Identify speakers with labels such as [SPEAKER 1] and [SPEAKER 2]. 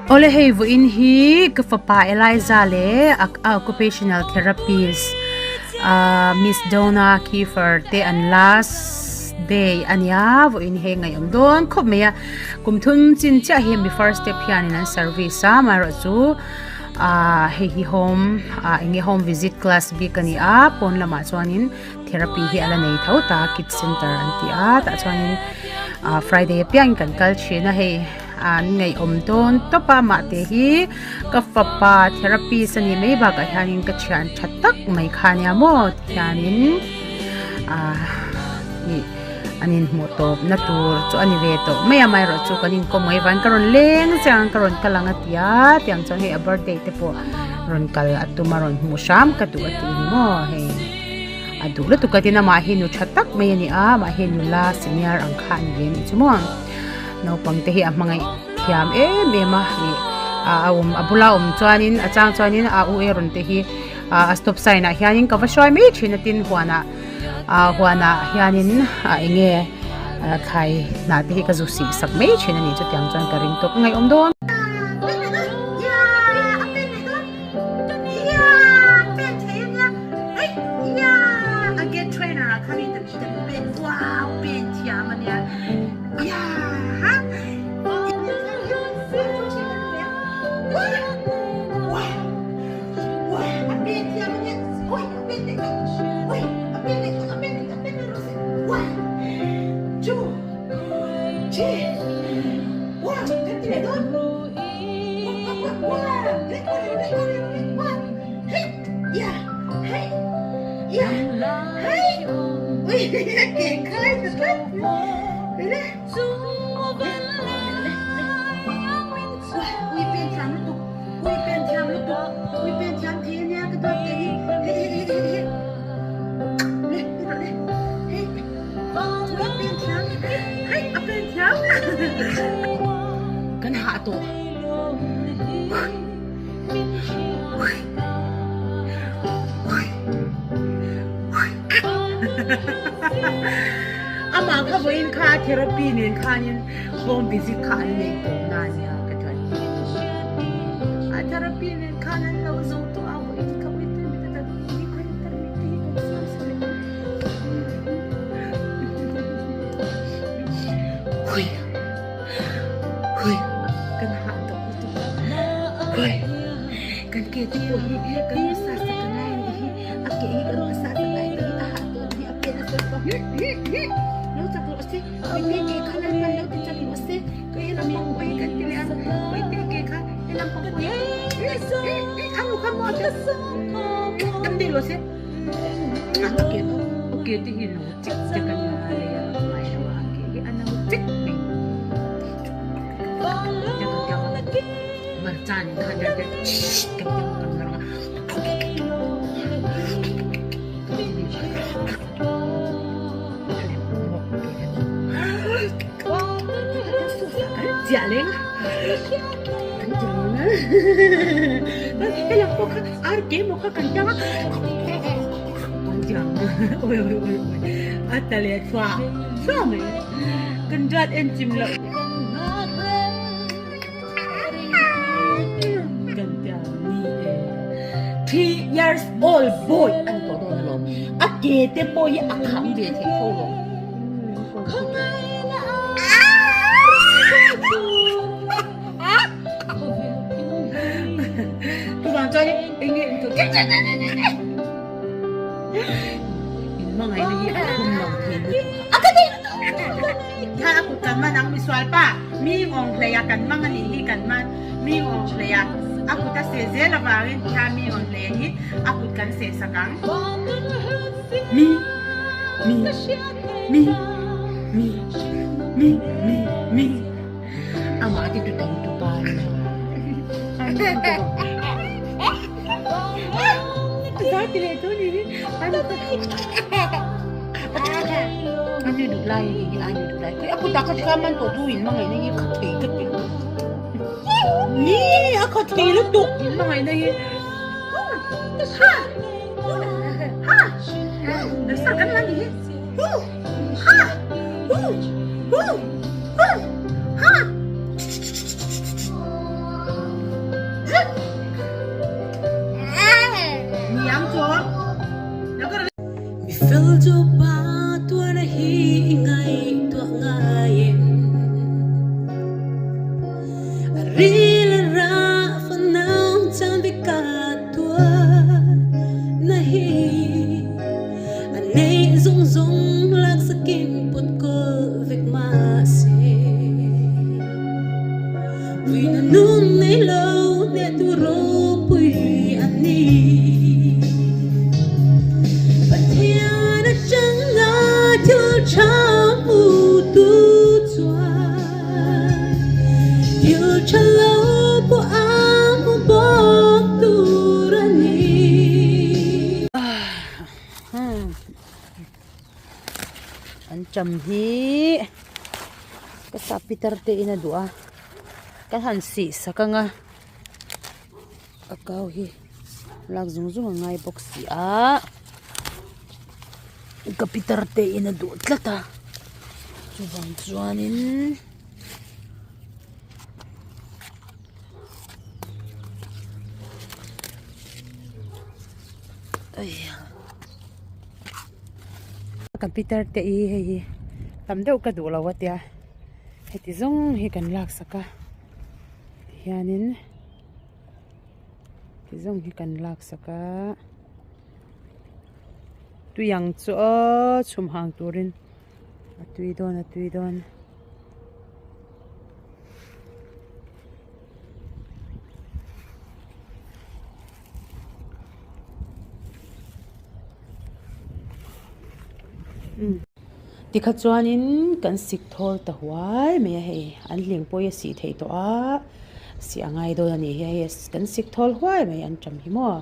[SPEAKER 1] Awle hei vawiin hi ka fapa Eliza leh a occupational therapist ahh miss Donna Kiefer te an last day a nia vawiin hi ngaihawm dawn khawp mai a kum thum chin chiah hi mi first step hianin an service a amaherawhchu ahh hei hi home ah eng nge home visit class bik a ni a pawn lamah chuanin therapy hi a la nei tho ta kids center an ti a tah chuanin ah friday apiangin kan kal thin a hei an ngaihawm dawn tawp a mahte hi ka fapa therapist a nih mai bakah hianin ka thian tha tak mai kha ania maw tihianin ah ih an inhmuh tawp na tur chu a ni ve tawh mai a amaherawhchu kan inkawm mai avangin ka rawn leng chiang a ka rawn kal ang a ti a tiang chuan hei a birthday te pawh rawn kal a tum a rawn hmuh hram ka duh a tih ni maw hei. A duh lutuk a tin amah hi nu tha tak mai a ni a amah hi nula senior ang kha a ni ve a nih chu maw naupang te hi a hmangaih thiam em em a ih a awm a bula awm chuanin a chang chuanin a u Aaron te hi ah a stop sign ah hianin ka va hruai mai thin a tin huanah ah huanah hianin ah eng nge thlai hnah te hi ka zu sih sak mai thin a ni chutiang chuan ka ring tawk ngaihawm dawn. Kan hah tawh. Amah kha vawiin kha therapy nen khanin home visit kha an nei tawh na nia ka tlan a therapy nen khan an lo zo tawh a vawiin kha Kan hah tawh lutuk a kan ke te pawh hi kan massage sak a ngai a nih hi a ke hi kan massage a ngai a nih hi a hah tawh a nih hi a pen a sawi pawh lo chak rawh se mite ke kha lalpan lo ti chak rawh se ka he lampang pawh hi kan ti leh a mite ke kha he lampang pawh hi a nu kha maw dam deuh rawh se a ke a ke te hi lo chek chek a nia lei a ngai lo a ke hi a no chek mai Years old boy an tawh dawn alawm a ke te pawh hi a kham ve thei tho lo chuvang chuan eng nge in hmangaihna hi a khum lo thei lutuk a ka thei lutuk a kut kan man ang misual pa mi ngawng hlei a kan mang anih hi kan man mi ngawng hlei a a kut a seh zel avangin kha mi ngawng hlei hi a kut kan seh sak ang mi mi mi mi mi mi mi amah te tu tam tu pa ni An cham hi ka sap pitar te in a duh a ka han sih sak ang a a kau hi lak zung zung a ngai bawk si a ka pitar te in a duh tlat a chuvang chuanin. Ka pitar te hi hei hi tam deuh ka duh lo a tia heti zawng hi kan lak sak a tihianin ti zawng hi kan lak sak a tui ang chu aw chhum hang turin a tui dawn a tui dawn. Tikha chuanin kan sik thawl ta huai mai a hei an hling pawh hi a sih theih tawh a sih a ngai dawn a nih hi a hei kan sik thawl huai mai an tam hi maw.